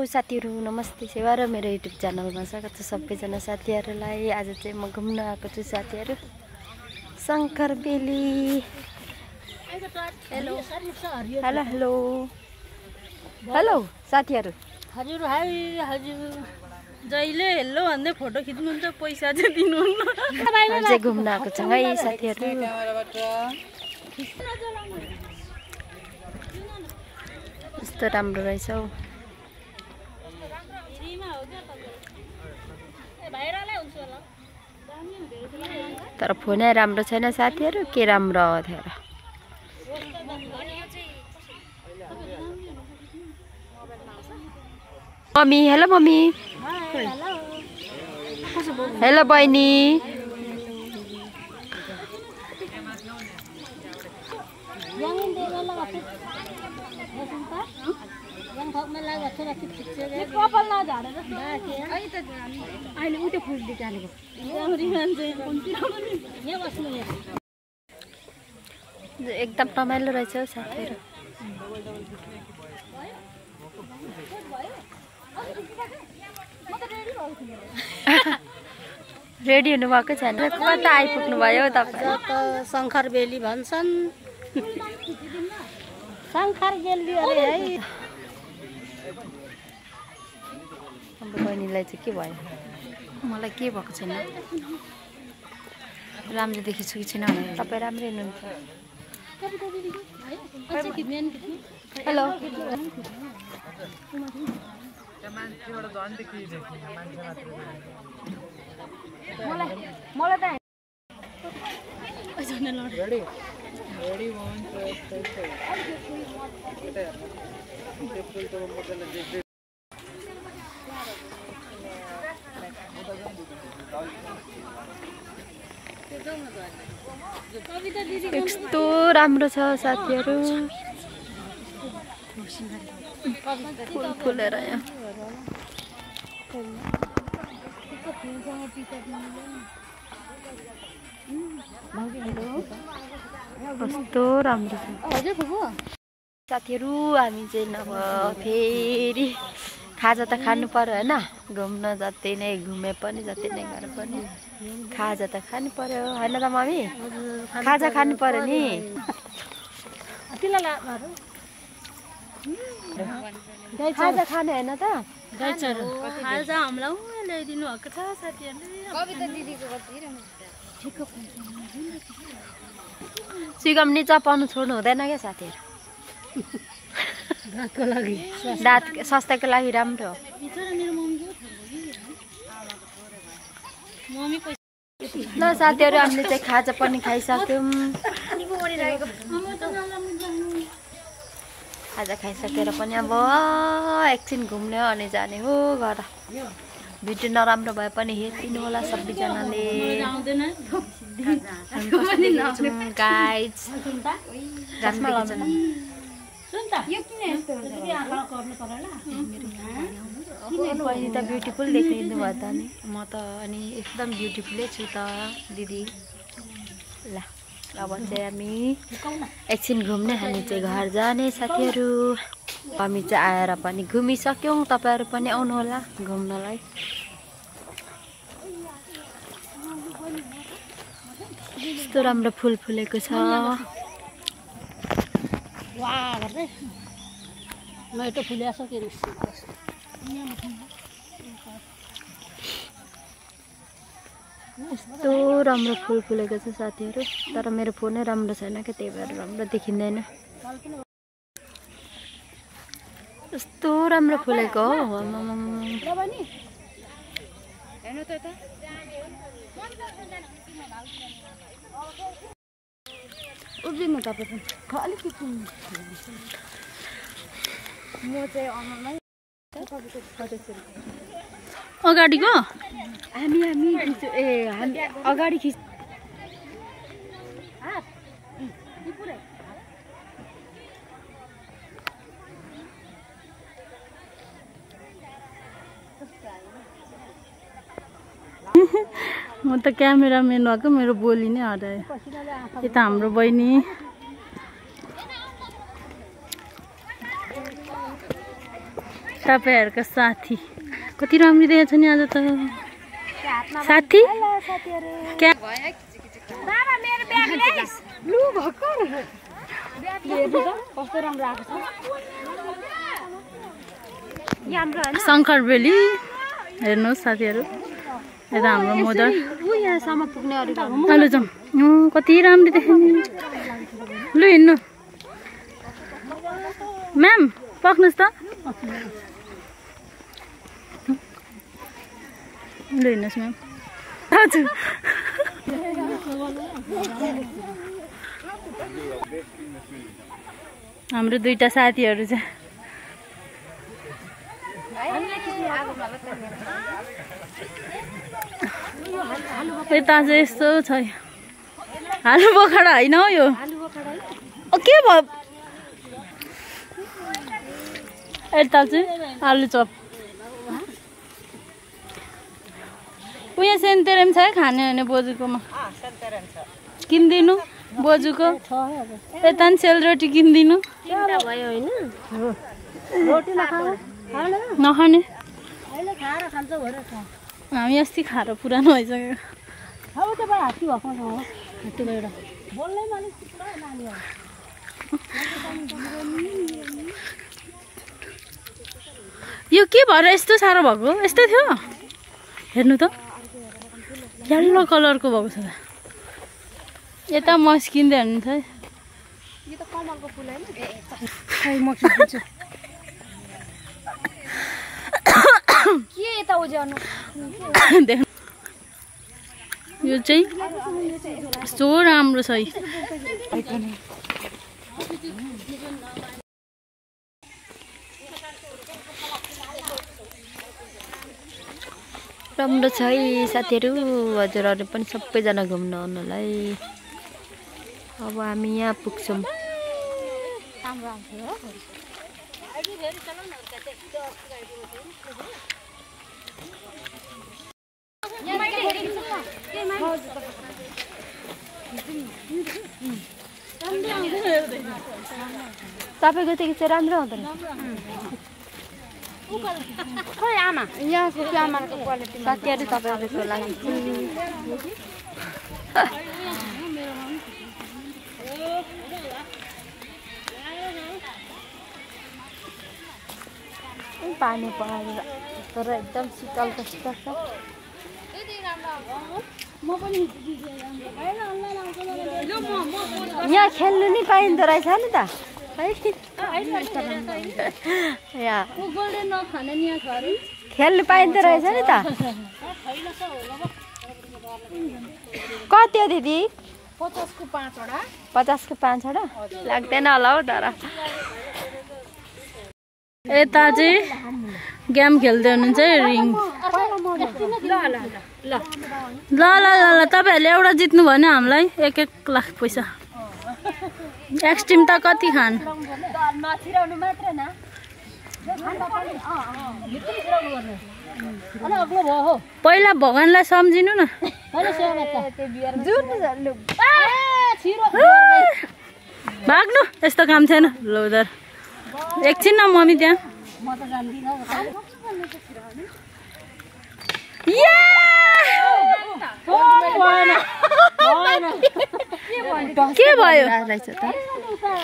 साथीहरु नमस्ते सेवा र मेरो युट्युब च्यानलमा स्वागत छ सबैजना साथीहरुलाई। आज चाहिँ म घुम्न आएको छु साथीहरु शंकरबेली। हेलो हेलो हेलो हेलो साथीहरु। हजुर हाय हजुर जहिले हेलो भन्दै फोटो खिच्नुहुन्छ पैसा चाहिँ दिनुहुन्न। हामी चाहिँ घुम्न आएको छौं है साथीहरु। कस्तो राम्रो रहेछ हौ। तर फोनै राम्रो छैन साथीहरु, के राम्रो हो त। Mummy hello mummy. हेलो बहिनी। एकदम रमाइलो रहेछ साथीहरु। रेडी हुनु भएको छैन? कता आइपुग्नु भयो तपाईं? शंकरबेली भन्छन्। शंकरबेली अरे है। हाम्रो बहिनीलाई चाहिँ के भयो? मलाई के भएको छैन। राम्रो देखेछु कि छैन भने तपाई राम्रै हुनुहुन्छ। हेलो मलाई त यस्तो राम्रो छ साथीहरु। फुल फुलेर यहाँ कस्तो राम्रो छ साथीहरु। हामी चाहिँ नभए फेरि खाजा त खानु पर्यो हैन। घुम्न जति नै घुमे पनि जति नै गरे पनि खाजा त खानु पर्यो हैन त मम्मी? खाजा खानु पर्यो नि। खाजा खाने हैन त? खाजा हामीलाई ल्याइदिनु भएको छ साथीहरुले। कविता दिदीको सिगम्नी चपाउनु छोड्नु हुँदैन क्या साथीहरु। दाँतको लागि दाँत स्वास्थ्यको लागि राम्रो हो। ल साथीहरु हामीले चाहिँ खाजा पनि खाइसक्यौं। खाजा खाइसकेर पनि अब एकछिन घुम्ने हो अनि जाने हो घर। भिडियो नराम्रो भए पनि हेरिदिनु होला सबैजनाले। गाइज बहिनी त ब्युटिफुल देखिदिनु भयो त नि। म त अनि एकदम ब्युटिफुलै छु त दिदी। ल अब चाहिँ हामी एकछिन घुम्ने, हामी चाहिँ घर जाने साथीहरु। हामी चाहिँ आएर पनि घुमिसक्यौं। तपाईहरु पनि आउनु होला घुम्नलाई। यस्तो राम्रो फुल फुलेको छ। वाह गर्दै मैले त फुल्याछ के यस्तो राम्रो फुल फुलेको छ साथीहरु। तर मेरो फोनै राम्रो छैन के, त्यही भएर राम्रो देखिँदैन। यस्तो राम्रो फुलेको हो। उभिनु तपाईँ पनि अलिकति। म चाहिँ अनलाइन अगाडिको हामी अगाडि खिच। म त क्यामेराम्यान भएको मेरो बोली नै हरायो। यता हाम्रो बहिनी तपाईँहरूको साथी कति राम्रो देखेछ नि आज त साथी क्या शङ्कर बेली हेर्नुहोस् साथीहरू यता हाम्रो मोदर हेलो जाउँ कति राम्रो देख्यो नि लु हिँड्नु म्याम पक्नुहोस् त लु हिँड्नुहोस् म्याम हजुर हाम्रो दुईटा साथीहरू छ यता चाहिँ यस्तो छ आलु बखडा होइन हौ यो के भयो यता चाहिँ आलु चप उयो सेन्तेरेम छ है खाने भने बोजूकोमा किनिदिनु बोजूको यता नि सेलरोटी किनिदिनु नखाने हामी अस्ति खाएर पुरानो भइसक्यो यो के भएर यस्तो साह्रो भएको यस्तै थियो हेर्नु त येल्लो कलरको भएको छ यता मस्किँदै हेर्नु छ है यो चाहिँ कस्तो राम्रो छ राम्रो छ है साथीहरू हजुरहरू पनि सबैजना घुम्न आउनलाई अब हामी यहाँ पुग्छौँ तपाईँको त्यो चाहिँ राम्रो हुँदैन खोइ आमा यहाँको चामलको क्वालिटी साथीहरू तपाईँहरूको लागि पानी परेर तर एकदम शीतल शीतल छ यहाँ खेल्नु नि पाइँदो रहेछ नि त खेल्नु पाइँदो रहेछ नि त कति हो दिदी 50को 5 वटा 50को 5 वटा लाग्दैन होला हौ तर यता चाहिँ गेम खेल्दै हुनुहुन्छ रिङ ल ल ल तपाईँहरूले एउटा जित्नु भने हामीलाई 1 लाख पैसा एक्सट्रिम त कति खान पहिला भगवानलाई सम्झिनु न भाग्नु यस्तो काम छैन ल उधर एकछिन न मम्मी त्यहाँ के भयो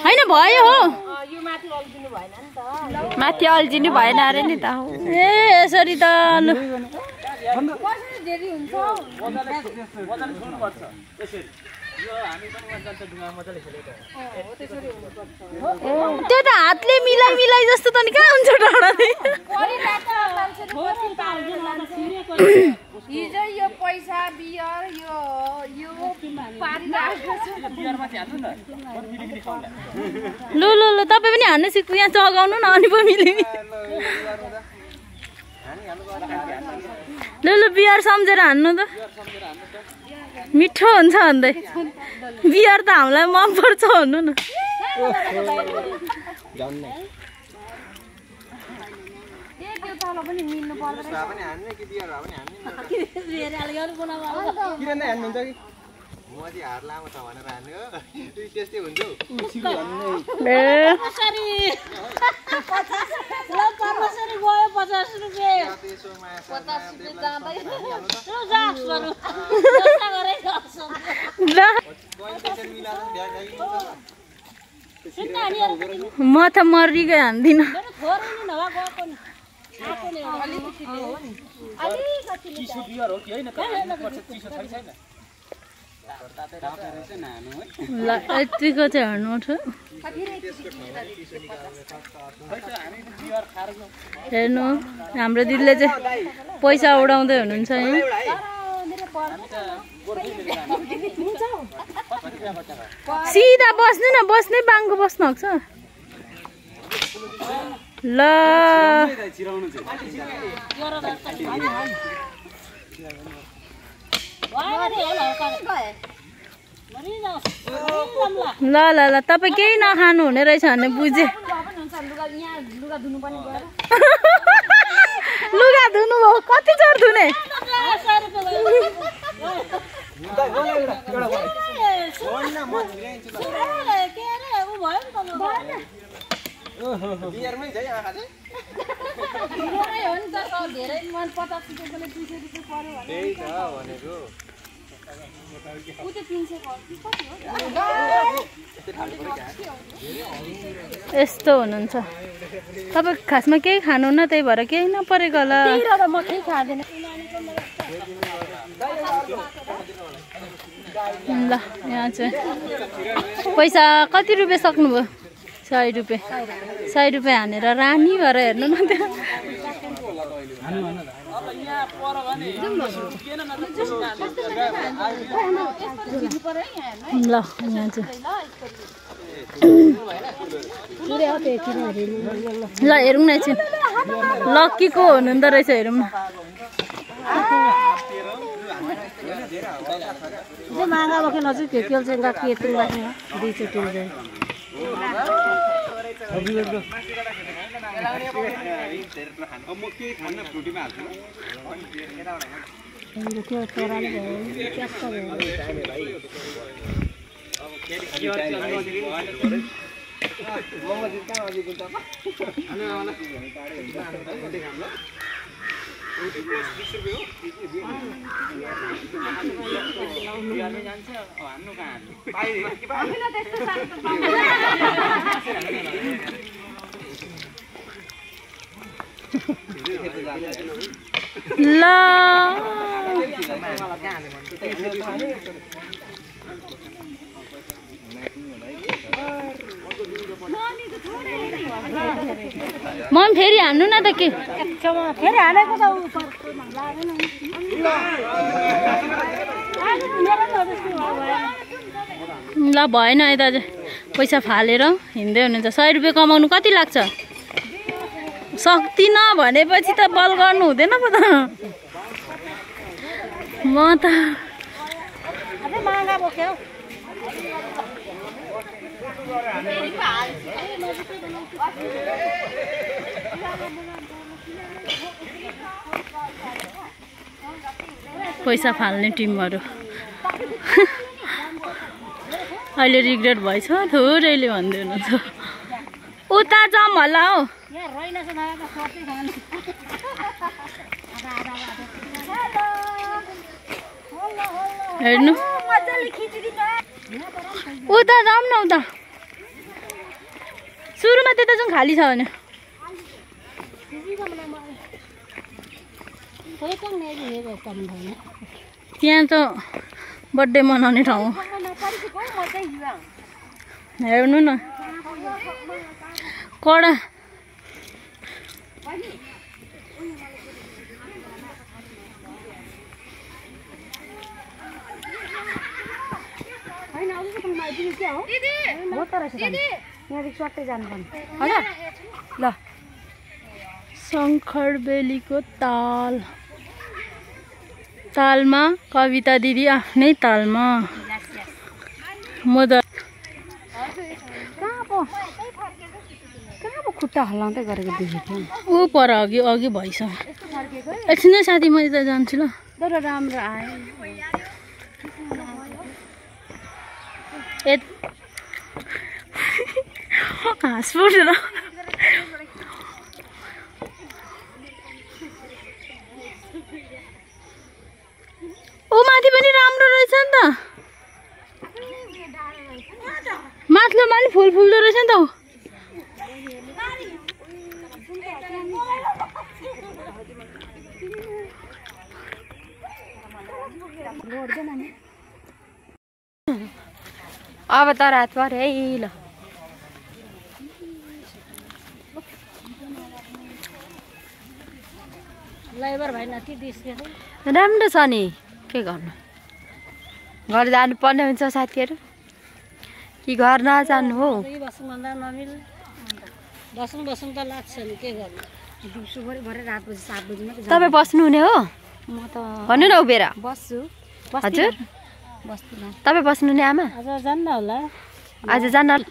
होइन भयो हो माथि अल्झिनु भएन अरे नि त ए यसरी त त्यो त हातले मिलाइ मिलाइ जस्तो त नि कहाँ हुन्छ डाँडा हिजो यो पैसा बियर लु लु लु तपाईँ पनि हान्नु सिक्नु यहाँ चगाउनु न अनि पो मिले लु लु बियर सम्झेर हान्नु त मिठो हुन्छ भन्दै बियर त हामीलाई मन पर्छ भन्नु न म त मर्रीकै हान्दिनँ ल यतिको चाहिँ हार्नु छ हेर्नु हाम्रो दिदीले चाहिँ पैसा उडाउँदै हुनुहुन्छ यहाँ सिधा बस्नु न बस्नै बाङ्गो बस्नु भएको छ ल ल ल ल तपाईँ केही नखानु हुने रहेछ भने बुझे लुगा धुनु हो कति चोर धुने यस्तो हुनुहुन्छ तपाईँ खासमा केही खानुहुन्न त्यही भएर केही नपरेको होला म केही खाँदैन ल यहाँ चाहिँ पैसा कति रुपियाँ सक्नुभयो 100 रुपियाँ 100 रुपियाँ हानेर रानी भएर हेर्नु न त्यहाँ ल यहाँ चाहिँ ल हेरौँ न एकछिन लक्कीको हुनुहुँदो रहेछ हेरौँ न महँगा बखे नजिक केल चाहिँ केतुङ राख्ने दुई चोटि जाए मम फेरि हान्नु न त के फेरि हानेको त ल भएन है दाजु पैसा फालेर हिँड्दै हुनुहुन्छ 100 रुपियाँ कमाउनु कति लाग्छ सक्दिन भनेपछि त बल गर्नु हुँदैन पो त म त महँगा बोक्यो पैसा फाल्ने टिमहरू अहिले रिग्रेट भएछ थोरैले भन्दै हुनुहुन्छ उता जाऊँ होला हौ हेर्नु उता जाऊँ न उता सुरुमा त्यता जाउँ खाली छ भने त्यहाँ त बर्थडे मनाउने ठाउँ हेर्नु न कडा ल शङ्खरबेलीको ताल तालमा कविता दिदी आफ्नै तालमा म त कहाँ खुट्टा हल्लाउँदै गरेको देखेको ऊ पर अघि भइसक्यो एकछिन साथी मैले त जान्छु ल तर राम्रो आयो हाँस फुट्यो ओ माथि पनि राम्रो रहेछ नि त माथिल्लोमा पनि फुल फुल्दो रहेछ नि त अब त रात पर्यो है ल राम्रो छ नि के गर्नु घर जानु पर्ने हुन्छ साथीहरू कि घर नजानु हो तपाईँ बस्नुहुने हो भन्नु न उभिएर हजुर तपाईँ बस्नुहुने आमा आज जान्न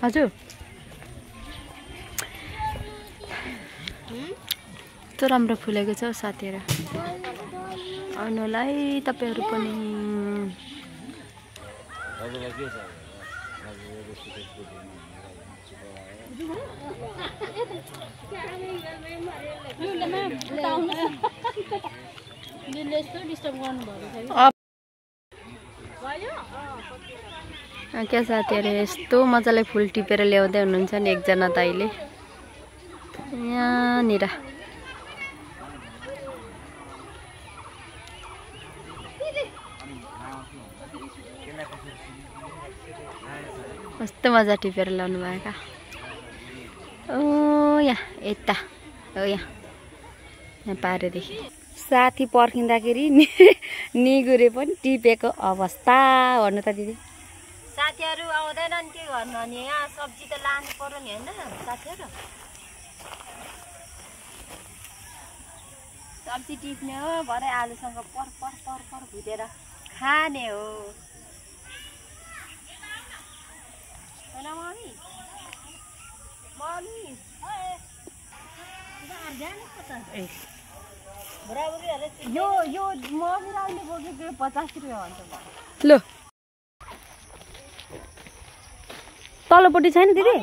हजुर कस्तो राम्रो फुलेको छ साथीहरू आउनुलाई तपाईँहरू पनि क्या साथीहरू यस्तो मजाले फुल टिपेर ल्याउँदै हुनुहुन्छ नि एकजना दाइले यहाँनिर कस्तो मजा टिपेर ल्याउनु भएका ओ यहाँ यता हो यहाँ पारेदेखि साथी पर्खिँदाखेरि निगुरे पनि टिपेको अवस्था भन्नु त दिदी साथीहरू आउँदैनन् के गर्नु अनि यहाँ सब्जी त लानु पर्यो नि होइन साथीहरू सब्जी टिप्ने हो भरे आलुसँग पर पर पर पर भुटेर खाने हो होइन मम्मी मम्मी यो मम्मी राख्ने बोकेको 50 रुपियाँ भन्छ ल तल्लोपट्टि छैन दिदी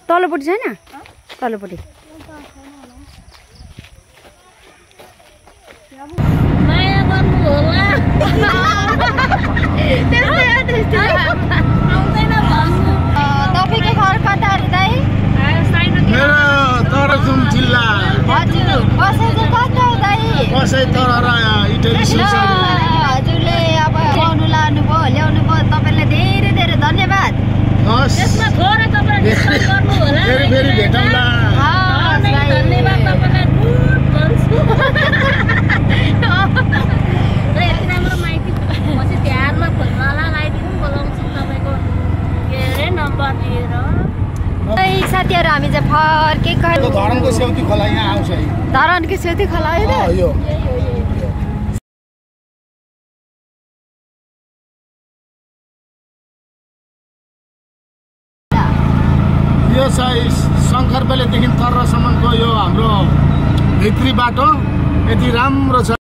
तल्लोपट्टि छैन तल्लोपट्टि माया गर्नु होला तपाईँको घर कता दाइ मेरो तरजुम जिल्ला हजुर बसाइ चाहिँ कता हो दाइ बसाइ तर इटली हजुरले अब ल्याउनु लानुभयो ल्याउनु भयो तपाईँलाई धेरै धेरै धन्यवाद यसमा थोरै तपाईले डिस्काउन्ट गर्नु होला फेरि भेटौँला धन्यवाद तपाईलाई गुड भन्छु र यति राम्रो माइती पछि ध्यानमा खोल्नला लाइदिनु बोलाउँछु तपाईको के रे नम्बर दिएर साथीहरू हामी चाहिँ फर्केको धरनको सेउती खोला यहाँ आउँछ है धरनको सेउती खोला होइन यो यो चाहिँ शङ्करबेलेदेखि तरसम्मको यो हाम्रो भित्री बाटो यति राम्रो छ